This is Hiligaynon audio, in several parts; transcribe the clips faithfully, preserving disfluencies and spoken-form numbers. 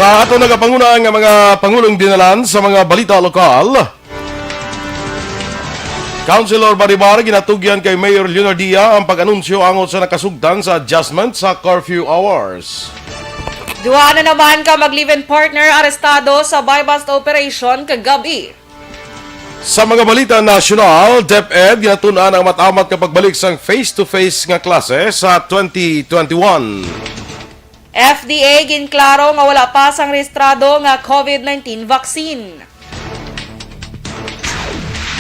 Sa ato nagapanguna nga mga pangulong dinalan sa mga balita lokal. Councilor Baribar ginatugyan kay Mayor Leonardia ang pag-anunsyo angot sa nakasugtan sa adjustment sa curfew hours. Duha na naman ka mag-live-in partner arestado sa buy-bust operation kagabi. Sa mga balita nasyonal, DepEd ginatun-an ang amat-amat nga pagbalik sang face-to-face nga klase sa twenty twenty-one. F D A ginklaro nga wala pa sang rehistrado nga COVID nineteen vaccine.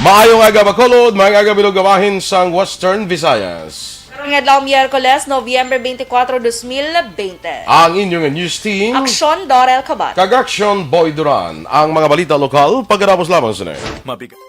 Maayong aga, Bacolod. Maayong aga, bilog nga bahin sang Western Visayas. Karong adlaw, Miyerkules, Nobyembre twenty-four, dos mil bente. Ang inyong news team, Aksyon Dorel Kabat. Kag Aksyon Boy Duran. Ang mga balita lokal, pagkatapos lamang sini. Mabigat.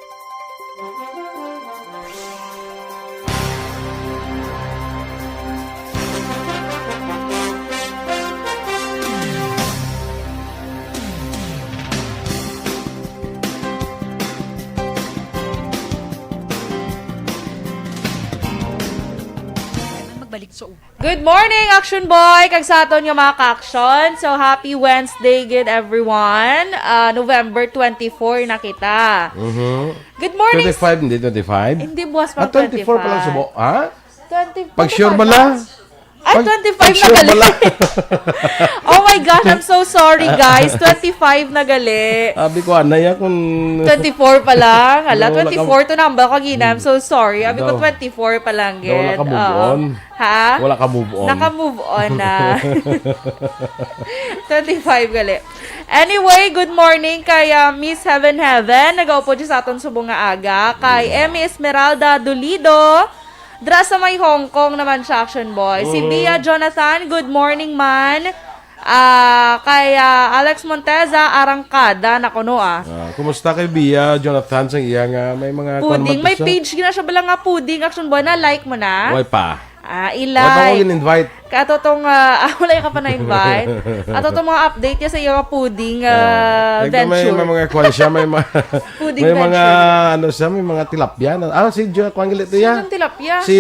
Magbalik sa Good morning, Action Boy! Kag sa aton nga mga ka-action. So, happy Wednesday, good everyone. Ah, November twenty-four na kita. Mhm. Good morning. Twenty-five, hindi twenty-five? Hindi, buwas pa Ah, twenty-four pala twenty-five. Subo, ha? Twenty, Pag sure twenty-five ba la? Ay, Pag, twenty-five pag na sure ba gali. la? Oh my gosh, I'm so sorry, guys. Twenty-five na gali. Abi ko, anay, ah, kung Twenty-four pa lang. Hala, Daw wala ka twenty-four to number ko, Gina. I'm so sorry. Abi ko, Daw. twenty-four pa lang, Daw wala gid. ka move Oo. on. Ha? Wala ka move on. Naka-move on na. Twenty-five gali. Anyway, good morning kay, ah, Miss Heaven Heaven. Nag-upod siya sa aton subong nga aga. Kay Mm. Emmy Esmeralda Dolido. Dra sa may Hong Kong naman siya, Action Boy. Si Mhm. Bia Jonathan, good morning, man. Ah, kay, ah, Alex Monteza, arangkada na kuno, ah. Ah, kumusta kay Bia Jonathan sa iya nga may mga kuwan Puding. naman May to siya? page gina siya bala nga Puding, Action Boy, na like mo na? Way pa. Ah, Way pa ako ilay. gin-invite. Kato tong, ah, ah, wala ka pa na-invite. Ato tong mga update niya sa iya nga Puding, Ah, ah, like, may venture. mga kuwan siya, may mga, Puding may mga, venture. ano siya, may mga tilapia. Na, ah, si Jo, kuwan gali to Sino ya? ang tilapia? Si,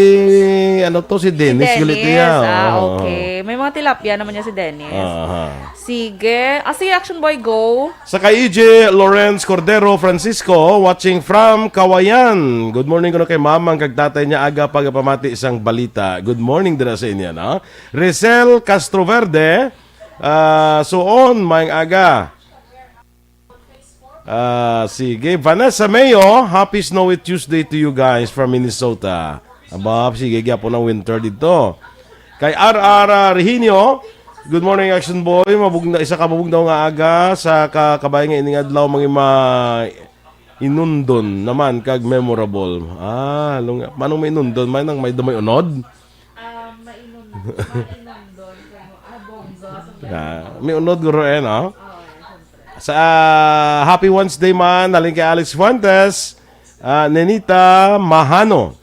ano to, si Si Dennis, gali to Dennis. ya. Ah, Oo. okay. May mga tilapia naman niya si Dennis. Aha. Sige. Ah, sige, Action Boy, go. Sa kay E J Lawrence Cordero Francisco, watching from Kawayan. Good morning kuno kay mamang kag tatay niya, aga pagapamati sang balita. Good morning dira sa inyo, no? Rizal Castroverde, ah, suon, maayong aga. Ah, sige. Vanessa Mayo, happy snowy Tuesday to you guys from Minnesota. Aba, sige, gyapon ang winter dito. Kay R R Reginio, good morning, Action Boy. Mabugna, isa ka mabugnaw nga aga sa ka-, kabay nga ining adlaw, mga ma-, inundon naman kag memorable. Ah, lung-, manong may inundon, may nang may dumay unod? Ah, may inundon, may inundon, pero, ah, bongga. Ah, may unod guro eh, no? Oo, eh, syempre. Sa, ah, Happy Wednesday man, halin kay Alex Fuentes, ah, Nenita Mahano,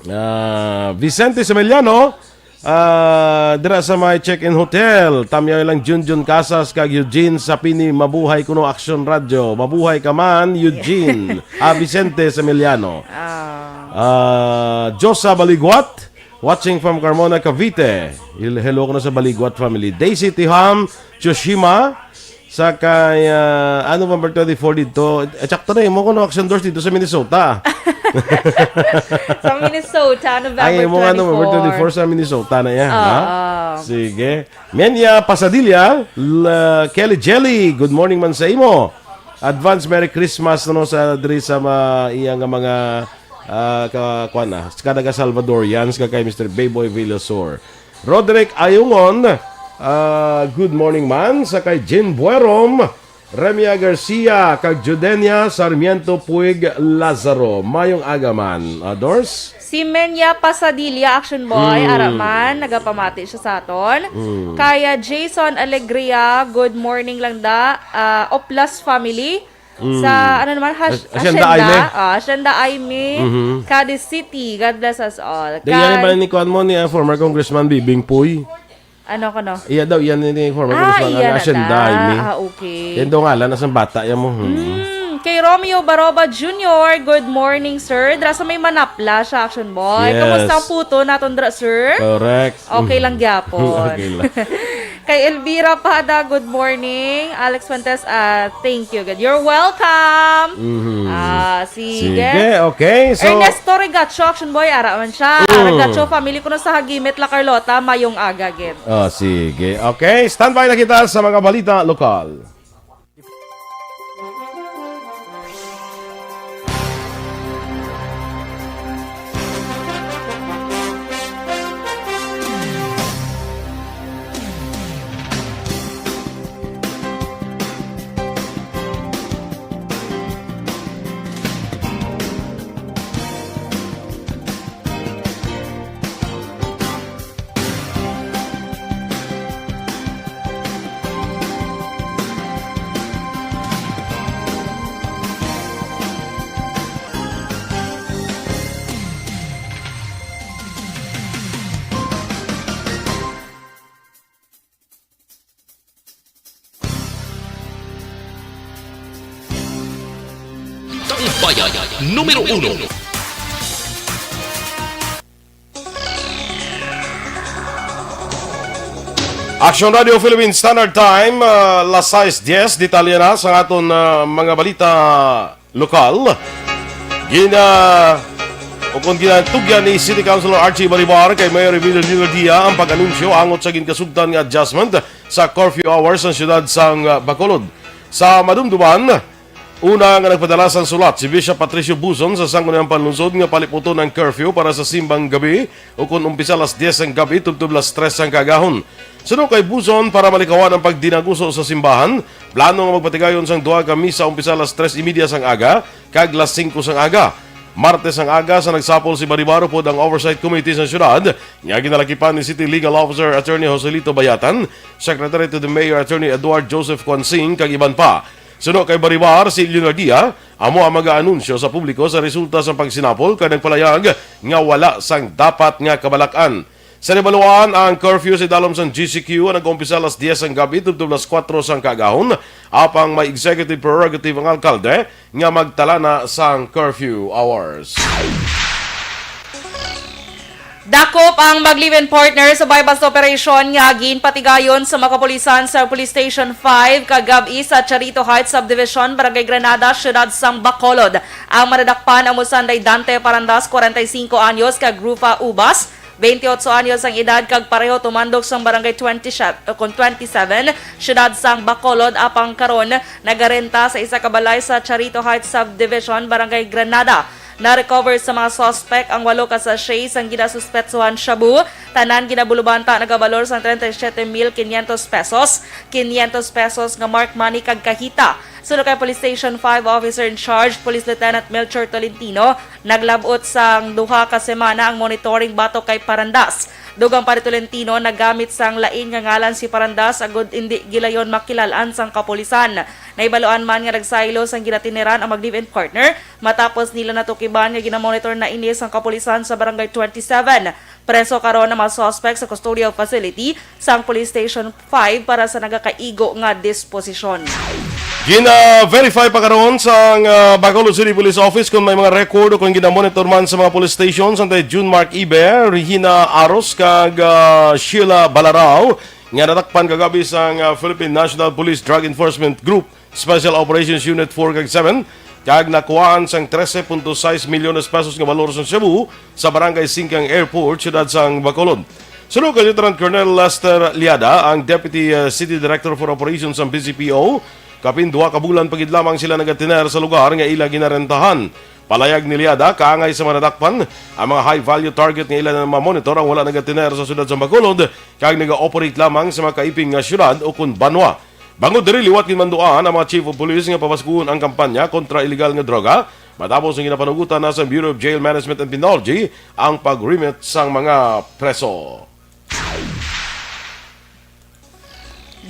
ah, Vicente Semeliano, ah, dira sa may Check-in Hotel. Tamyaw lang Junjun Casas kag Eugene Sapini, mabuhay kuno Action Radio. Mabuhay ka man, Eugene. Ah, Vicente Semeliano. Ah. Ah, Josa Baliguat, watching from Carmona, Cavite. Hel-, hello ko na sa Baliguat family. Daisy Tiham Tsushima, sa kay, ah, ano, November twenty-four dito. Eh, tsakto na, imo ko no, Action Doors dito sa Minnesota. Sa Minnesota, November Ay, imo nga, November twenty-four. twenty-four sa Minnesota na yan, Oo. ha? Sige. Menya Pasadilla, la, Kelly Jelly, good morning man sa imo. Advance Merry Christmas, no, sa diri sa ma-, iya nga mga, ah, ka-, kuwan na, sa kada ka Salvadorians, ka kay Mister Bayboy Villasor. Roderick Ayungon, ah, good morning man sa kay Jean Buerom, Remia Garcia, kag Judenia Sarmiento Puig Lazaro. Mayong aga man. Ah, Dors? Si Menya Pasadilla, Action Boy, Mm. ara man, nagapamati siya sa aton. Mm. Kaya Jason Alegria, good morning lang da. Ah, Oplas family. Mm. Sa, ano naman, Has-, Has-, Hacienda Hacienda, Aimee. ah, Hacienda Aimee, Mhm. Cadiz City. God bless us all. Di yan Kay ba ni kuwan mo ni, ah, former Congressman Bibing Puy? Ano ko, no? Iya daw, yan ni former Ah, Congressman, iya ang na Hacienda da. Aimee. Ah, okay. Yan daw ngalan, nasang bata yan mo. Hmm. Mm, kay Romeo Baroba Junior, good morning, sir. Dra sa may Manapla siya, Action Boy. Yes. Kamusta ang puto naton dra, sir? Correct. Okay lang gyapon. Okay lang. Kay Elvira Pada, good morning. Alex Fuentes, ah, thank you. Good. You're welcome. Mhm. Ah, sige. Sige, okay. So, Ernesto Regacho, Action Boy, ara man siya. Mm. Regacho family ko no sa Hagimit, La Carlota, mayong aga, gid. Ah, sige. Okay, standby na kita sa mga balita lokal. Tampaya numero uno. Action Radio Philippine Standard Time, ah, las sais dies, detalye na sa aton, ah, mga balita lokal. Gina-, o kung ginatugyan ni City Councilor Archie Baribar kay Mayor Emilio Leonardia ang pag-anunsyo angot sa ginkasugtan nga adjustment sa curfew hours sa siyudad sang, ah, Bacolod. Sa madumduman, una nga nagpadala sang sulat si Bishop Patricio Buzon sa Sangguniang Panlungsod nga paliputon ang curfew para sa simbang gabi, ukon umpisa las dies sang gabi tubtob las tres sang kaagahon. Suno kay Buzon, para malikawan ang pagdinaguso sa simbahan, plano nga magpatigayon sang duha ka misa umpisa las tres y media sang aga kag las singko sang aga. Martes ang aga sa nagsapol si Baribar upod ang Oversight Committee sa siyudad nga ginalakipan ni City Legal Officer Attorney Joselito Bayatan, Secretary to the Mayor Attorney Edward Joseph Quansing kag iban pa. Suno kay Baribar, si Leonardia amo ang mag-aanunsyo sa publiko sa resulta sang pagsinapol kag nagpalayag nga wala sang dapat nga kabalak-an. Sa nahibaluan, ang curfew sa idalom sang G C Q ang nag-umpisa alas dies sang gabi tubtob alas kuwatro sang kaagahon, apang may executive prerogative ang alkalde nga magtala na sang curfew hours. Dakop ang mag-live-in partner sa buy-bust operation nga ginpatigayon sa mga kapulisan sa Police Station five kagab-i sa Charito Heights Subdivision, Barangay Granada, Siyudad sang Bacolod. Ang madadakpan amo sanday Dante Parandas, kwarenta y singko anyos, kag Rufa Ubas, bente otso anyos ang edad, kag pareho tumandok sang Barangay twenty, kon twenty-seven, Siyudad sang Bacolod, apang karon nagarenta sa isa ka balay sa Charito Heights Subdivision, Barangay Granada. Na-recover sa mga suspect ang walo ka sachet sang ginasuspetsuhan shabu. Tanan ginabulubanta nagabalor sang treinta y siete mil quinientos pesos, quinientos pesos nga marked money kag kahita. Suno kay Police Station five Officer in Charge, Police Lieutenant Melchor Tolentino, naglab-ot sang duha ka semana ang monitoring batok kay Parandas. Dugang pa ni Tolentino, nagamit sang lain nga ngalan si Parandas agud indi gilayon makilal-an sang kapulisan. Nahibaluan man nga nagsaylo sang ginatineran ang mag-live-in partner matapos nila natukiban nga ginamonitor na ini sang kapulisan sa Barangay twenty-seven. Preso karon ang mga suspect sa custodial facility sang Police Station five para sa nagakaigo nga disposisyon. Gina-verify pa karon sang, ah, Bacolod City Police Office kung may mga record o kung ginamonitor man sa mga police stations anday June Mark Ibe, Regina Aros, kag, ah, Sheila Balarao nga nadakpan kagabi sang, ah, Philippine National Police Drug Enforcement Group Special Operations Unit four kag seven, kag nakuhaan sang trese punto sais milyones pesos nga balor sang shabu sa Barangay Singkang Airport, siyudad sang Bacolod. Suno kay Lieutenant Colonel Lester Liada, ang Deputy, uh, City Director for Operations sang P C P O, kapin duha ka bulan pa gid lamang sila nagatiner sa lugar nga ila ginarentahan. Palayag ni Liada, kaangay sa mga nadakpan, ang mga high-value target nga ila na mamonitor ang wala nagatiner sa siyudad sang Bacolod, kag naga-operate lamang sa mga kaiping nga siyudad ukon banwa. Bangod diri, liwat ginmanduan ang mga chief of police nga pabaskuon ang kampanya kontra iligal nga droga, matapos nga ginapanugutan na sa Bureau of Jail Management and Penology ang pag-remit sang mga preso.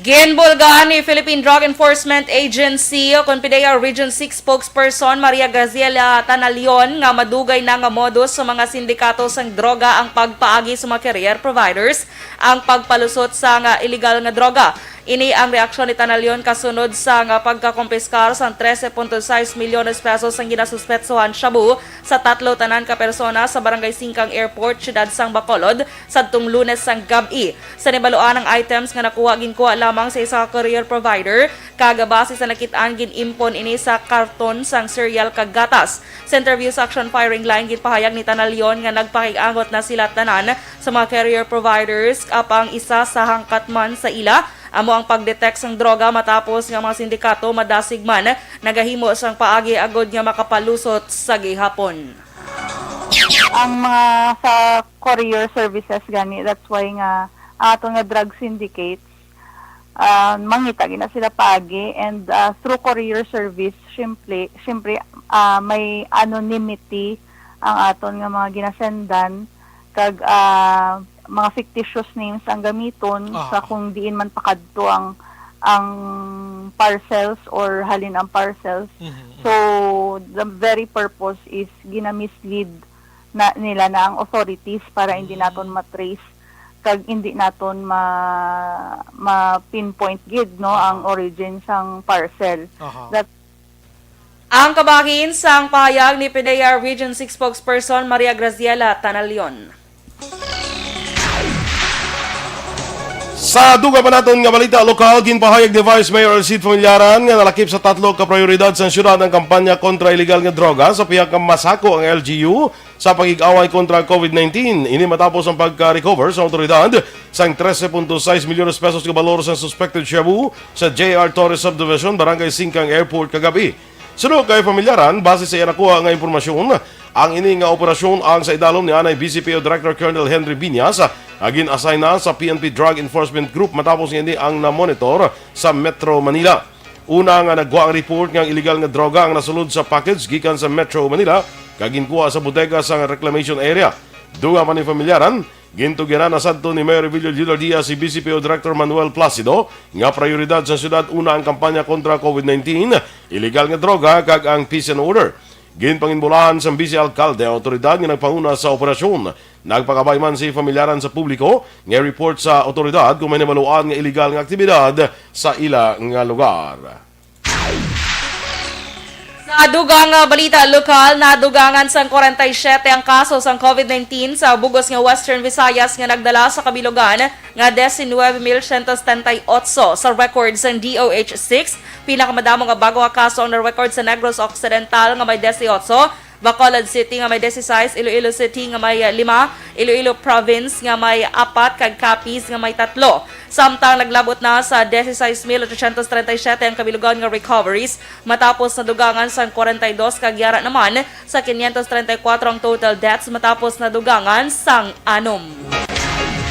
Ginbulgahan ni Philippine Drug Enforcement Agency o kon PDEA Region six spokesperson Maria Graciela Tanalion nga madugay na nga modus sa mga sindikato sang droga ang pagpaagi sa mga carrier providers ang pagpalusot sa nga iligal nga droga. Ini ang reaksyon ni Tanalion kasunod sa nga pagkakompiskar sang trese punto sais milyones pesos sang ginasuspetsohan shabu sa tatlo tanan ka persona sa Barangay Singkang Airport, siyudad sang Bacolod, sadtong Lunes sang gab-i. Sa nibaloan, ang items nga nakuha ginkuha lamang sa isa ka courier provider, kag base sa nakit-an, gin-impon ini sa karton sang cereal kag gatas. Sa interview sa Action Firing Line, ginpahayag ni Tanalion nga nagpakig-angot na sila tanan sa mga carrier providers, apang isa sa hangkat man sa ila amo ang pag-detect sang droga, matapos nga mga sindikato madasig man nagahimo sang paagi agod nga makapalusot sa gihapon. Ang mga sa courier services gani, that's why nga ang aton nga drug syndicates, ah, mangita gina sila paagi, and, ah, through courier service, simply, simply, ah, may anonymity ang aton nga mga ginasendan, kag, ah, mga fictitious names ang gamiton Aha. sa kung diin man pakadto ang, ang parcels or halin ang parcels. Mhm, mhm. So, the very purpose is ginamislead na nila na ang authorities para hindi Mm. naton ma-trace kag hindi naton ma, ma-pinpoint gid, no, Aha. ang origin sang parcel. Aha. That Ang kabahin sang pahayag ni PDEA Region six spokesperson Maria Graciela Tanalion. Sa dugang pa naton nga balita lokal, ginpahayag ni Vice Mayor Alcide Familiaran nga nalakip sa tatlo ka prioridad sang syudad ang kampanya kontra iligal nga droga sa pihak nga masako ang L G U sa pakig-away kontra ang COVID nineteen. Ini matapos ang pagka-recover sa awtoridad sang trese punto sais milyones pesos nga balor sang suspected shabu sa J R Torres Subdivision, Barangay Singkang Airport kagab-i. Suno kay Familiaran, base sa iya nakuha nga impormasyon, ang ini nga operasyon ang sa idalom ni anay B C P O Director Colonel Henry Biñas, nga gin-assign na sa P N P Drug Enforcement Group matapos nga ini ang na-monitor sa Metro Manila. Una nga nagwa ang report nga ang iligal nga droga ang nasulod sa package gikan sa Metro Manila kag ginkuha sa bodega sa reclamation area. Dugang pa ni Familiaran, gintugyanan na sadto ni Mayor Evelio Leonardia si B C P O Director Manuel Placido nga prioridad sa syudad una ang kampanya kontra COVID nineteen, iligal nga droga, kag ang peace and order. Ginpanginbulahan sang Vice Alkalde ang awtoridad nga nagpanguna sa operasyon. Nagpakabay man si Familiaran sa publiko nga report sa awtoridad kung may nabaluan nga iligal nga aktibidad sa ila nga lugar. Sa dugang nga balita lokal, nadugangan sang kwarenta y siyete ang kaso sang COVID nineteen sa bug-os nga Western Visayas nga nagdala sa kabilugan nga diecinueve mil ciento setenta y ocho sa record sang D O H six. Pinakamadamo nga bago nga kaso ang na-record sa Negros Occidental nga may dieciocho, Bacolod City nga may dieciséis, Iloilo City nga may lima, Iloilo Province nga may apat, kag Capiz nga may tatlo. Samtang naglabot na sa dieciséis mil ochocientos treinta y siete ang kabilugan nga recoveries matapos nadugangan sang kwarenta y dos, kag yara naman sa quinientos treinta y cuatro ang total deaths matapos nadugangan sang anom.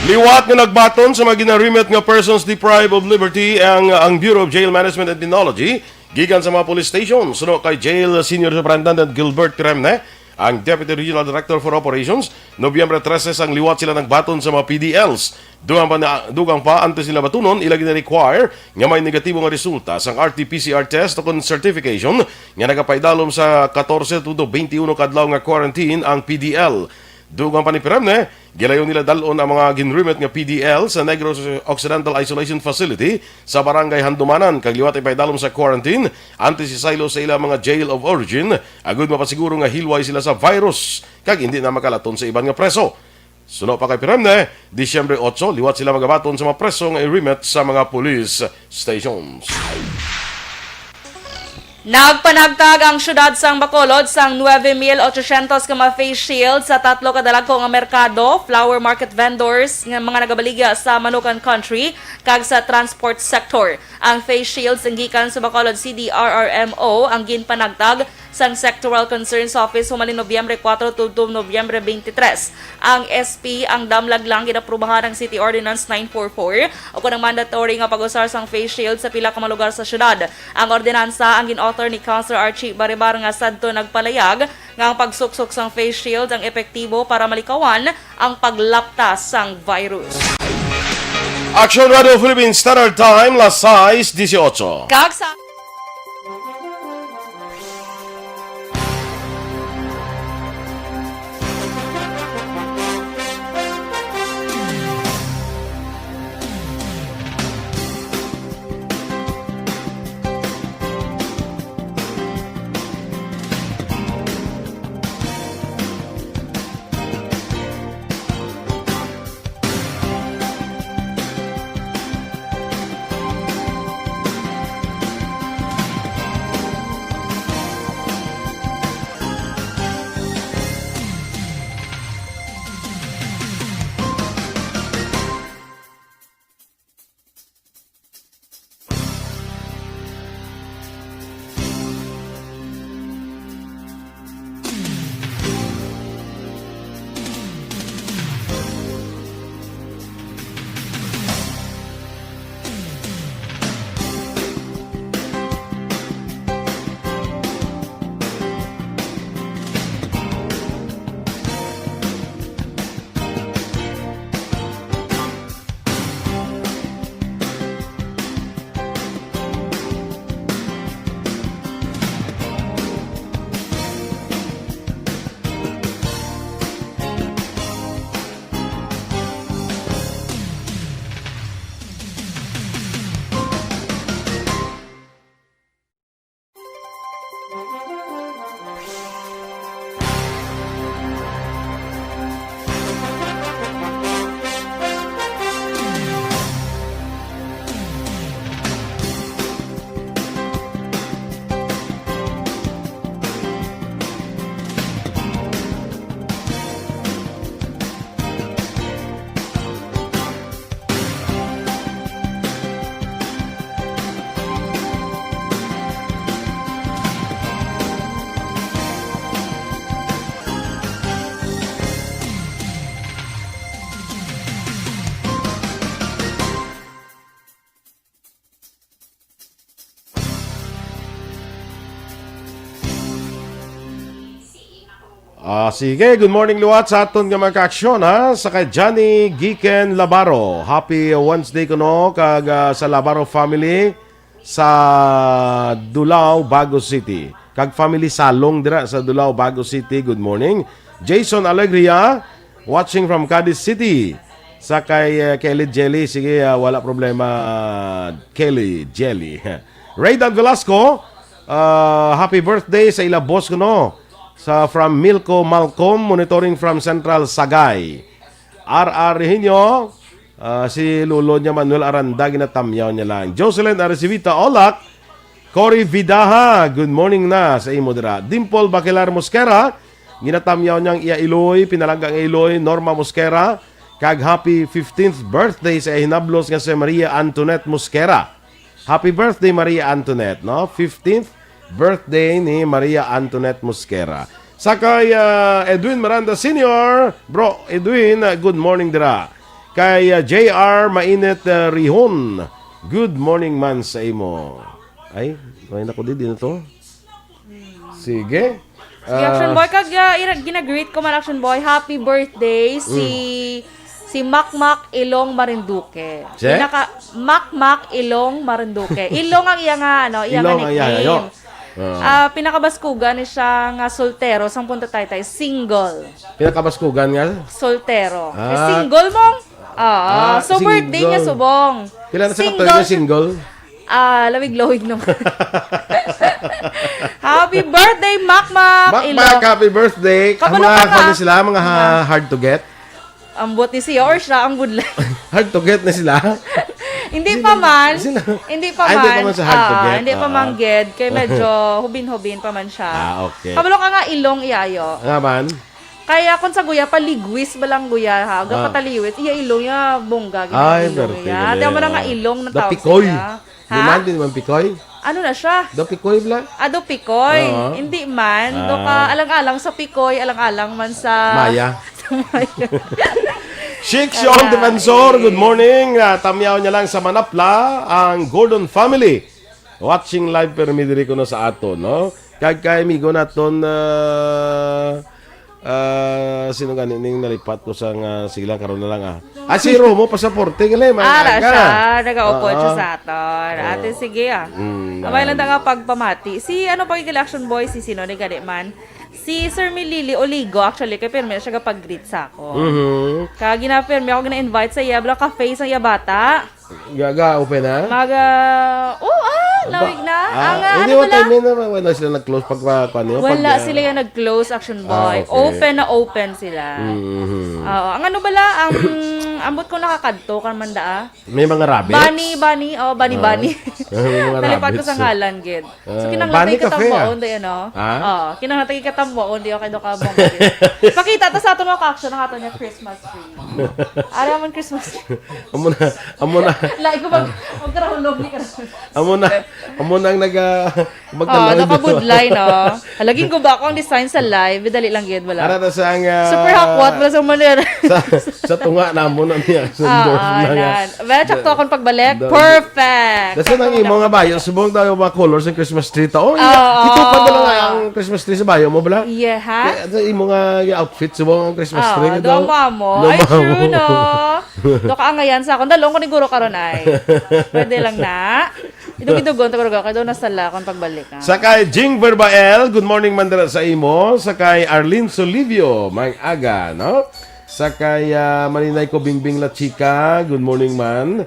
Liwat nga nagbaton sa mga ginarimit nga persons deprived of liberty ang, ang Bureau of Jail Management and Penology gikan sa mga police station. Suno kay Jail Senior Superintendent Gilbert Piremne, ang Deputy Regional Director for Operations, Nobyembre trese sang liwat sila nagbaton sa mga P D Ls. Dugang pa, na, dugang pa, antes nila batunon, ila gina-require nga may negatibo nga resulta sang R T P C R test o kon certification nga nagapaidalom sa katorse to twenty-one ka adlaw nga quarantine ang P D L. Dugang pa ni Piremne, gilayon nila dal-on ang mga ginrimit nga P D L sa Negros Occidental Isolation Facility sa Barangay Handumanan kag liwat ipaidalom sa quarantine antes isaylo sa ila mga jail of origin, agud mapasiguro nga hilway sila sa virus kag hindi na makalaton sa iban nga preso. Suno pa kay Piremne, Disyembre otso, liwat sila magabaton sa mga preso nga i-remit sa mga police stations. Nagpanagtag ang siyudad sang Bacolod sang nuebe mil ochocientos ka mga face shield sa tatlo ka dalagko nga merkado, flower market vendors nga mga nagabaligya sa Manukan Country, kag sa transport sector. Ang face shields ang gikan sa Bacolod C D R R M O ang ginpanagtag sang Sectoral Concerns Office human ni Nobyembre kuwatro tubtob Nobyembre twenty-three. Ang S P ang damlag lang ginaprubahan ang City Ordinance nine four four, o kon ang mandatory nga pag-usar sang face shield sa pila ka mga lugar sa syudad. Ang ordinansa ang gin-author ni Councilor Archie Baribar nga sadto nagpalayag nga ang pagsuksok sang face shield ang epektibo para malikawan ang paglapta sang virus. Action Radio Philippines Standard Time, las sais dieciocho. Kag sa Ah, sige, good morning liwat sa aton nga mga kaaksyon, ha. Sa kay Johnny Giken Labaro. Happy Wednesday kuno kag, ah, sa Labaro family sa Dulao, Bago City. Kag family Salong dira sa Dulao, Bago City. Good morning. Jason Alegria, watching from Cadiz City. Sa kay, ah, Kelly Jelly, sige, ah, wala problema, ah, Kelly Jelly. Raydan Velasco, ah, happy birthday sa ila boss kuno. Sa from Milko Malcolm, monitoring from Central Sagay. R R Rehinio, ah, si Lolo niya Manuel Aranda, ginatamyaw niya lang. Jocelyn Arcivita Olak, Cory Vidaha, good morning na sa imo dira. Dimple Baquilar Mosquera, ginatamyaw niyang iya iloy, pinalangga nga iloy, Norma Mosquera, kag happy fifteenth birthday sa iya hinablos nga si Maria Antoinette Mosquera. Happy birthday, Maria Antoinette, no? Fifteenth birthday ni Maria Antoinette Mosquera. Sa kay, ah, Edwin Miranda Senior, bro, Edwin, ah, good morning dira. Kay, ah, J R Mainit, ah, Rihon, good morning man sa imo. Ay, may na ko di, di na to. Sige. Sige, Action Ah, Boy, kag, ah, ira-, ginagreet ko man, Action Boy, happy birthday si, Mm. si Makmak Ilong Marinduque. Che? Pinaka Makmak Ilong Marinduque. Ilong ang iya nga, ano, iya nga Ilong ang iya, nickname. Ayo. Ah. Ah, pinakabaskugan ni siya nga soltero sang Punta Taytay, single. Pinakabaskugan nga? Soltero. Eh, Ah. single mong? Oo. Ah, So, birthday niya single. Subong. Pila na sa Single. katuig nga single? Ah, lawig-lawig naman. Happy birthday, Makmak! Makmak, Ilo. Happy birthday. Ang Kabalo mga ka kuan na. Ni sila, mga ha-, Ah. hard to get. Ambot ni siya or siya ang budlay. Hard to get na sila. Hindi Sila, pa man. sila. Hindi pa Ay, hindi pa man. man sa hard to Ah, get. hindi pa Ah. man gid. Kay medyo hubin-hubin pa man siya. Ah, okay. Kabalo ka nga ilong iayo. Nga man? Kaya kung sa guya, paligwis ba lang guya, ha? Aga Ah. pataliwis, iya ilong iya, bongga, Ay, ginailong perfect iya. galing, Di mo na nga ah. ilong ng The tawag sa pikoy. iya. Di Ha? man, di naman pikoy? Ano na siya? Do pikoy, bla? Ah, do pikoy. Oo. Hindi man. Do ka Ah. alang-alang sa pikoy, alang-alang man sa Maya. sa Maya. Chic Sean Ayan. Defensor, good morning. Ah, tamyaw niya lang sa Manapla, ang Gordon family. Watching live permi diri kuno sa aton, no? Kag kay amigo naton, ah, ah, sino gani ning nalipat ko sa nga, sige lang, karon na lang, ah. Ah, si Romo Pasaporte, gali, mga Ara aga. siya, nag-aupod siya Oo. sa aton. Oo. Ate, sige, ah. Mm, Abay lang yan. ta nga pagpamati. Si, ano, pag Action Boy, si sino ni gani man? Si Sir Milili Oligo, actually, kay pirmi siya kapag-greet sa ako. Mhm. Kaya gina-, pirmi ako gina-invite sa iya, bala ka-face ang iya bata. Gaga, open na? Maga, oh, ah, Ba-, lawig na. ah, Ang, ah, hindi ano mo pala? time na, wala sila nag-close pag, pa, kuwan, yung Wala pag, ah, sila yung nag-close, Action Ah, Boy. okay. Open na open sila. Mhm. Oo. Ang ano bala, ang ambot ko nakakadto, kan man daa? May mga rabbits? Bunny, bunny. Oh, bunny, Ah. bunny. May mga Nalipat ko rabbits, sa eh. ngalan, gid. So, Ah, kinahanglan Bani tayo Cafe, katambaon, ah. Day, ano? Ha? Oo, kinahanglan tayo katambaon, di ako kayo doon ka bongga, di. Pakita ta sa aton mga ka-action ang aton nga Christmas tree. Ara man Christmas tree. Amo na, amo na. Lain ko mag-, magkarahulog ni Carlos. Amo na, amo na ang nag-, ah, Oo, magtanaw, di ba? nakabudlay, no? Halaging guba ko ang design sa live. Dali lang, gid, wala. Ara na sa ang, ah, Super hakwat, wala sa manera. sa, sa tunga na mo na niya. Sa Ah, dorm ah, na nga. nan. Well, tsakto akong pagbalik. Da-, Perfect. Dasa nang Tsakto imo na. nga bayo, subong daw yung mga colors ng Christmas tree ta. Oh, Oo. ito pa na lang ang Christmas tree sa bayo mo, bala? Yeah, ha? Kaya, sa imo nga outfit, subong ang Christmas Oo, tree, doon no? mo amo. Doon Ay, mo amo. true, no? Doon ka angayan sa akon. Dalong ko ni Guro karon ay. Pwede lang na. Idog-idogon, tago-tago. Kaya doon nasala akong pagbalik, ah. Sa kay Jing Verbael, good morning, Mandara, sa imo. Sa kay Arlene Solivio, may aga, no? Sa kay, ah, Maninay ko, Bingbing La Chica, good morning, man.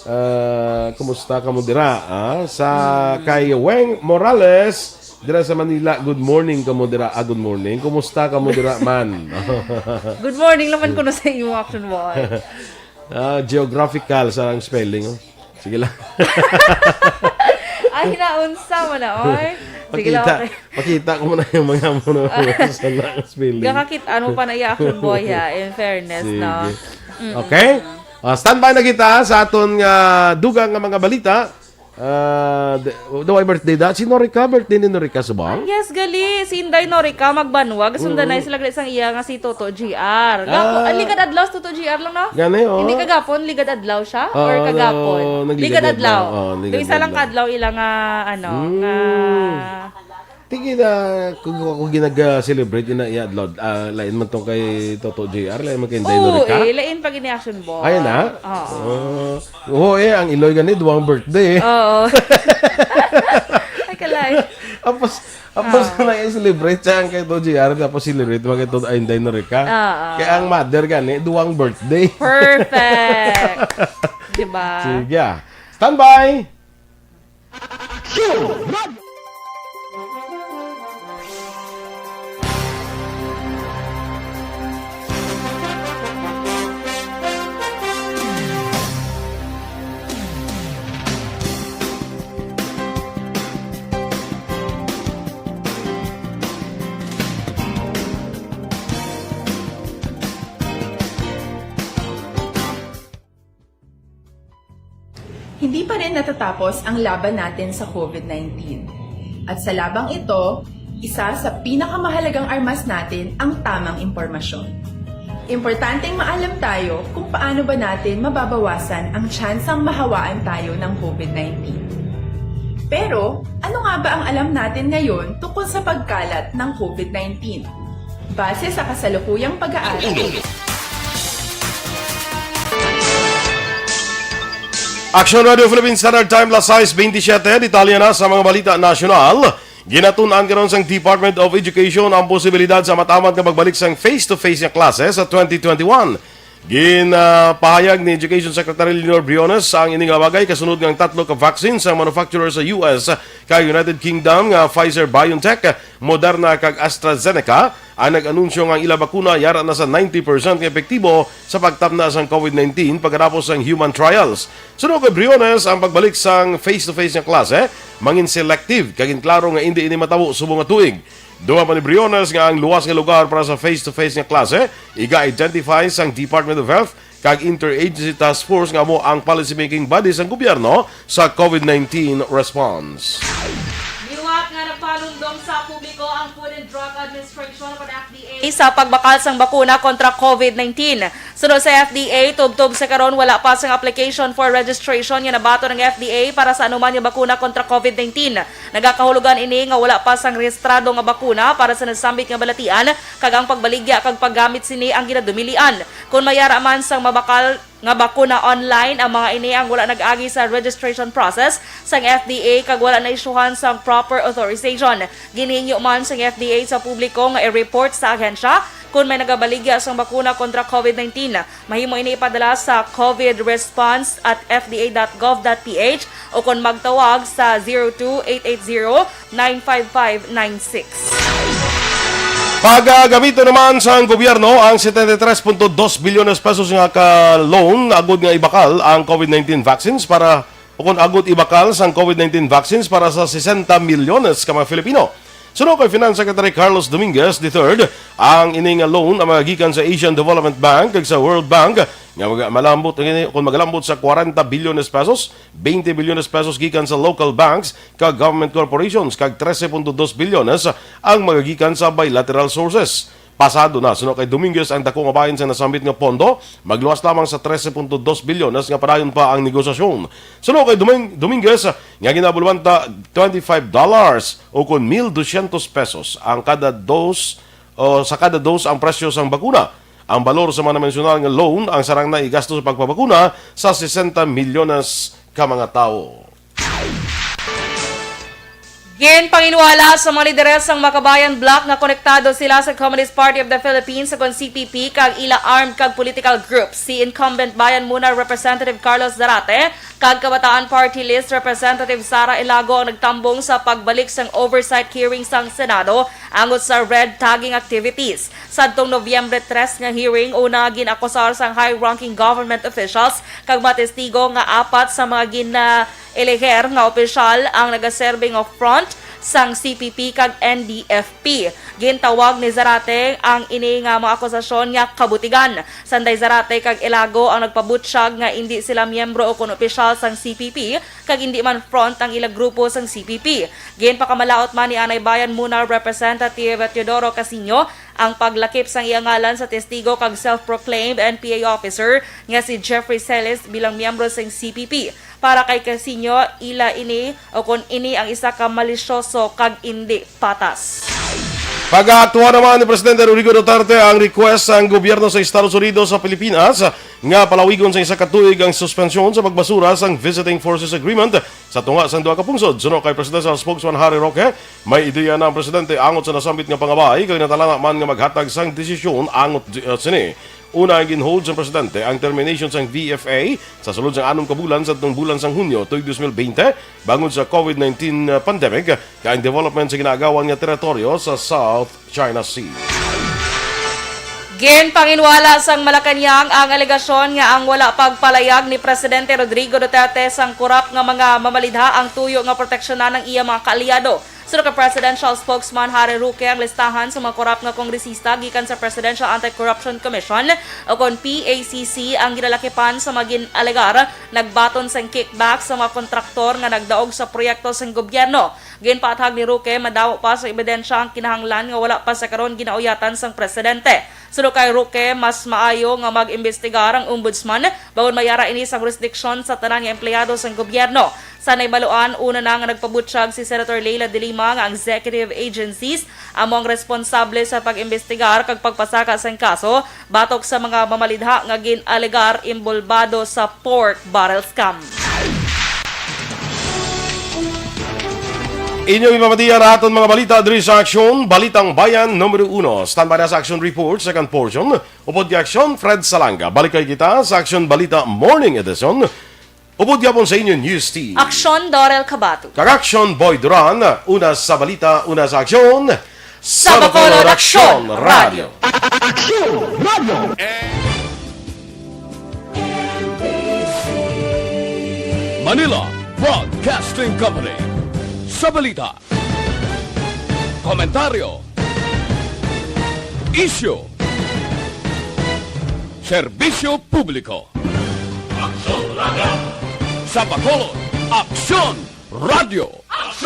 Ah, kumusta ka mo dira, ah? Sa Hmm. kay Weng Morales, dira sa Manila, good morning ka mo dira. Ah, good morning. Kumusta ka mo dira, man? Good morning naman ko na sa imo, Action Boy. Ah, geographical sa ang spelling, oh. Sige lang. Ay, naunsa mo na, oy. Sige lang, Pakita, okay. pakita ko muna yung mga muna sa lang spelling. Gakakit-an mo pa na iya, Action Boy, ha, in fairness, Sige. no? Mm-mm. Okay? Ah, standby na kita sa aton nga dugang nga mga balita. Ah, d-, daw ay birthday da. Si Norica, birthday ni Norica Subong? Yes, gali. Si Inday Norica Magbanwa. Gasundan Mm. na sila gali sang iya nga si Toto G R. Gapo, Ah. ah, ligad adlaw si Toto G R lang, no? Gani, oh. Hindi kagapon, ligad adlaw siya? Or Ah, kagapon? no, nagligad Ligad adlaw. adlaw. Oh, Yung ligad isa lang adlaw. kadlaw ila nga, ano, Mm. nga Tingin na, kung ako ginag-celebrate, ina iya, Lord, ah, lain man tong kay Toto J R, lain man kay Inday Oo, Norica. Eh, lain pag ini action ball. Ayun na? Oo. Oo. Oo, eh, ang Iloy gani, duwang birthday, eh. Oo. Ay, kalay. Tapos, tapos Ah. na i-celebrate siya ang kay Toto J R, tapos celebrate mo kay Toto, ay, Inday Norica. Oo. Kaya ang mother gani, duwang birthday. Perfect. Diba? Sige, ah. Standby! Hindi pa rin natatapos ang laban natin sa COVID nineteen. At sa labang ito, isa sa pinakamahalagang armas natin ang tamang impormasyon. Importanteng maalam tayo kung paano ba natin mababawasan ang tsansang mahawaan tayo ng COVID nineteen. Pero, ano nga ba ang alam natin ngayon tungkol sa pagkalat ng COVID nineteen? Base sa kasalukuyang pag-aaral. Action Radio Philippines Standard Time, las sais bentisiete. Detalye na sa mga balita nasyonal. Ginatun-an karon sang Department of Education ang posibilidad sa matamat nga pagbalik sang face-to-face nga klase sa twenty twenty-one. Ginpahayag ni Education Secretary Leonor Briones ang ini nga bagay kasunod nga ang tatlo ka vaccine sa manufacturer sa U S kag United Kingdom nga Pfizer-BioNTech, Moderna kag AstraZeneca ang nag-anunsyo nga ang ila bakuna yara na sa ninety percent nga epektibo sa pagtapna sang COVID nineteen pagkatapos sang human trials. Suno kay Briones, ang pagbalik sang face-to-face nga klase mangin selective kag ginklaro nga indi ini matabo subong nga tuig. Dugang pa ni Briones nga ang luwas nga lugar para sa face-to-face nga klase iga-identify sang Department of Health kag Interagency Task Force nga amo ang policy-making body sang gobyerno sa COVID nineteen response. Liwat nga nagpalumdom sa publiko ang Food and Drug Administration o F D A sa pagbakal sang bakuna kontra COVID nineteen. Suno sa F D A, tubtob sa karon wala pa sang application for registration nga nabaton ang F D A para sa anuman nga bakuna kontra COVID nineteen. Nagakahulogan ini nga wala pa sang rehistrado nga bakuna para sa nasambit nga balatian, kag ang pagbaligya kag paggamit sini ang ginadumilian. Kon mayara man sang mabakal nga bakuna online, ang mga ini ang wala nag-agi sa registration process sang F D A kag wala naisyuhan sang proper authorization. Ginhingyo man sang F D A sa publiko nga i-report sa ahensya kon may nagabaligya sang bakuna kontra COVID nineteen. Mahimo ini ipadala sa covid response at F D A dot gov dot P H o kon magtawag sa zero two eight eight zero nine five five nine six. Pagagamiton naman sang gobyerno ang setenta y tres punto dos bilyones pesos nga ka-loan agud nga ibakal ang COVID nineteen vaccines para, o kon agud ibakal sang COVID nineteen vaccines para sa sesenta milyones ka mga Filipino. Suno kay Finance Secretary Carlos Dominguez the third, ang ini nga loan ang magagikan sa Asian Development Bank kag sa World Bank nga maga-, malambot ini, kung magalambot sa kwarenta bilyones pesos, twenty bilyones pesos gikan sa local banks kag government corporations, kag trese punto dos bilyones ang magagikan sa bilateral sources. Pasado na, suno kay Dominguez, ang dako nga bahin sa nasambit nga pondo, magluwas lamang sa trese punto dos bilyones nga padayon pa ang negosasyon. Suno kay Doming-, Dominguez, nga ginabulwanta twenty-five dollars o kon mil dosyentos pesos ang kada dos, o sa kada dos ang presyo sang bakuna. Ang balor sa mga namensyonal nga loan ang sarang na igasto sa pagpabakuna sa sesenta milyones ka mga tawo. Ginpanginwala sa mga lideres sang Makabayan Bloc nga konektado sila sa Communist Party of the Philippines, o kon C P P, kag ila armed kag political groups. Si incumbent Bayan Muna Representative Carlos Zarate kag Kabataan Party List Representative Sara Elago ang nagtambong sa pagbalik sang oversight hearing sang Senado angot sa red tagging activities. Sadtong Nobyembre tres nga hearing, una gin-akusar sang high-ranking government officials kag mga testigo nga apat sa mga gina-eleher nga opisyal ang nagaserbi nga front sang C P P kag N D F P. Gintawag ni Zarate ang ini nga mga akusasyon nga kabutigan. Sanday Zarate kag Elago ang nagpabutyag nga indi sila miyembro o kon opisyal sang C P P, kag indi man front ang ila grupo sang C P P. Ginpakamalaut man ni Anay Bayan Muna Representative Teodoro Casiño ang paglakip sang iya ngalan sa testigo kag self-proclaimed N P A officer nga si Jeffrey Celis bilang miyembro sang C P P. Para kay Casino, ila ini o kon ini ang isa ka malisyoso kag indi patas. Pag-aaktuhan naman ni Presidente Rodrigo Duterte ang request sang gobyerno sa Estados Unidos sa Pilipinas nga palawigon sa isa ka tuig ang suspensyon sa pagbasura sang Visiting Forces Agreement sa tunga sang duha ka pungsod. Suno kay Presidential Spokesman Harry Roque, may ideya na ang presidente angot sa nasambit nga pangabay kag natalana man nga maghatag sang desisyon angot di- uh, sini. Una, ang ginhold sang presidente ang termination sang V F A sa sulod sang anom ka bulan sadtong bulan sang Hunyo tuig dos mil bente bangod sa COVID nineteen pandemic kag ang development sa ginaagawan nga teritoryo sa South China Sea. Ginpanginwala sang Malacañang ang alegasyon nga ang wala pagpalayag ni Presidente Rodrigo Duterte sang korap nga mga mamalidha ang tuyo nga proteksyonan ang iya mga kaalyado. Suno kay Presidential Spokesman Harry Roque, ang listahan sa mga korap nga kongresista gikan sa Presidential Anti-Corruption Commission o kon P A C C ang ginalakipan sa mga gin-alegar nagbaton sang kickback sa mga kontraktor nga nagdaog sa proyekto sang gobyerno. Ginpaathag ni Roque, madamo pa sa ebidensya ang kinahanglan nga wala pa sa karon ginauyatan sang presidente. Suno kay Roque, mas maayo nga mag-imbestigar ang ombudsman bangod may ara ini sa jurisdiction sa tanan nga empleyado sang gobyerno. Sa nahibaluan, una na nga nagpabutyag si Senator Leila de Lima nga ang executive agencies amo ang responsable sa pag-imbestigar kag pagpasaka sang kaso batok sa mga mamalidha nga gin-alegar imbolbado sa pork barrel scam. Inyo ipamatian ang aton mga balita diri sa Aksyon, Balitang Bayan numero uno. Standby na sa Aksyon Report, second portion. Upod kay Aksyon, Fred Salanga. Balik kay kita sa Aksyon Balita Morning Edition. Upod gyapon sa inyo News Team. Aksyon, Dorel Cabato. Kag Aksyon, Boy Duran. Una sa balita, una sa aksyon. Sa Bacolod, Aksyon Radio. Aksyon Radio. Manila Broadcasting Company. Sa balita, komentaryo, isyu, serbisyo publiko. Aksyon Radio. Sa Bacolod, Aksyon Radio.